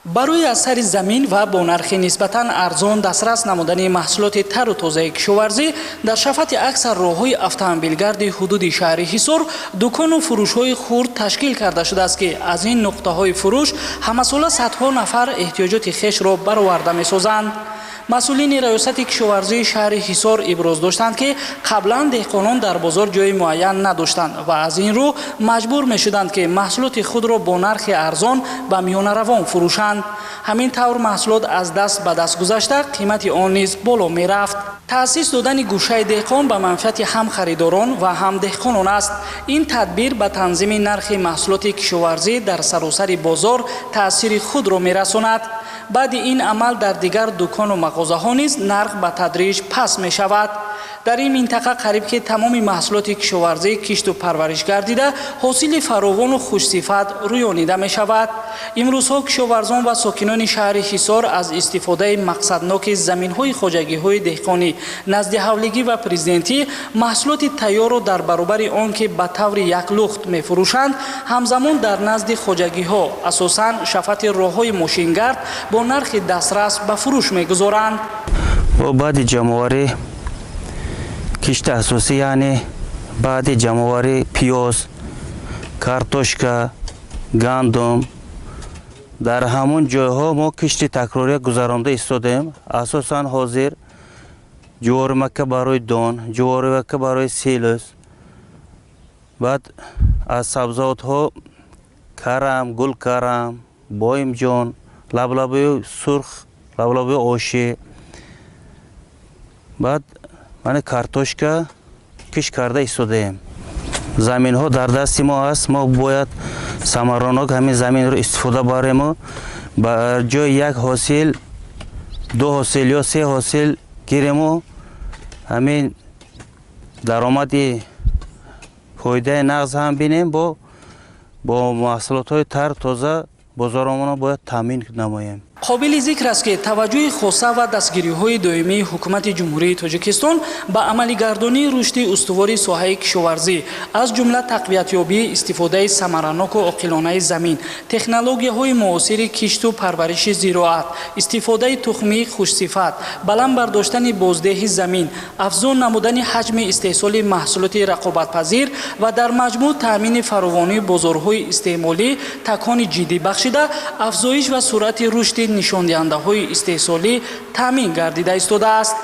Барои аз сари замин ва бо нархи нисбатан арзон дастрас намудани маҳсулоти тару тозаи кишоварзӣ дар шафати аксар роҳҳои автомобилгарди ҳудуди шаҳри Ҳисор дукону фурӯшҳои хурд ташкил карда шудааст, ки аз ин нуқтаҳои фурӯш ҳамасола садҳо нафар эҳтиёҷоти хешро бароварда месозанд. Масъулини раёсати кишоварзии шаҳри Ҳисор иброз доштанд, ки қаблан деҳқонон дар бозор ҷои муайян надоштанд ва аз ин рӯ маҷбур мешуданд, ки маҳсулоти худро бо нархи арзон ба миёнаравон фурӯшанд. Ҳамин тавр маҳсулот аз даст ба даст гузашта, қимати он низ боло мерафт. Таъсис додани гӯшаи деҳқон ба манфиати ҳам харидорон ва ҳам деҳқонон аст. Ин тадбир ба танзими нархи маҳсулоти кишоварзӣ дар саросари бозор таъсири худро мерасонад. Баъди ин амал дар дигар дукону мағозаҳо низ нарх ба тадриҷ паст мешавад. Дар ин минтақа қариб ки тамоми маҳсулоти кишоварзӣ кишту парвариш гардида, ҳосили фаровону хушсифат рӯёнида мешавад. Имрӯзҳо кишоварзон ва сокинони шаҳри Ҳисор аз истифодаи мақсадноки заминҳои хоҷагиҳои деҳқонӣ назди ҳавлигӣ ва президентӣ маҳсулоти тайёрро дар баробари он ки ба таври яклухт мефурӯшанд, ҳамзамон дар назди хоҷагиҳо, асосан шафати роҳҳои мошингард, бо нархи дастрас ба фурӯш мегузоранд. Баъди ҷамъоварӣ кишти асосӣ, яъне баъди ҷамъоварӣ пиёз, картошка, гандум, дар ҳамон ҷойҳо мо кишти такрория гузаронда истодем. Асосан ҳозир ҷуворимакка барои дон, ҷуворимакка барои силос, баъд аз сабзавотҳо карам, гулкарам, боимҷон, лаблабуи сурх, лаблабуи ошӣ, баъд мана картошка кишт карда истодаем. Заминҳо дар дасти мо аст, мо бояд самаранок ҳамин заминро истифода барему ба ҷои як ҳосил ду ҳосил ё се ҳосил гирему ҳамин даромади фоидаи нағз ҳам бинем, бо маҳсулотҳои тар тоза бозоромонро бояд таъмин намоем. Қобили зикр аст, ки таваҷҷӯҳи хоса ва дастгириҳои доимии Ҳукумати Ҷумҳурии Тоҷикистон ба амалигардонии рушди устувори соҳаи кишоварзӣ, аз ҷумла тақвиятёбии истифодаи самараноку оқилонаи замин, технологияҳои муосири кишту парвариши зироат, истифодаи тухмии хушсифат, баланд бардоштани боздеҳи замин, афзун намудани ҳаҷми истеҳсоли маҳсулоти рақобатпазир ва дар маҷмӯъ таъмини фаровонии бозорҳои истеъмолӣ такони ҷиддӣ бахшида, афзоиш ва суръати рушди нишондиҳандаҳои истеҳсолӣ таъмин гардида истодааст.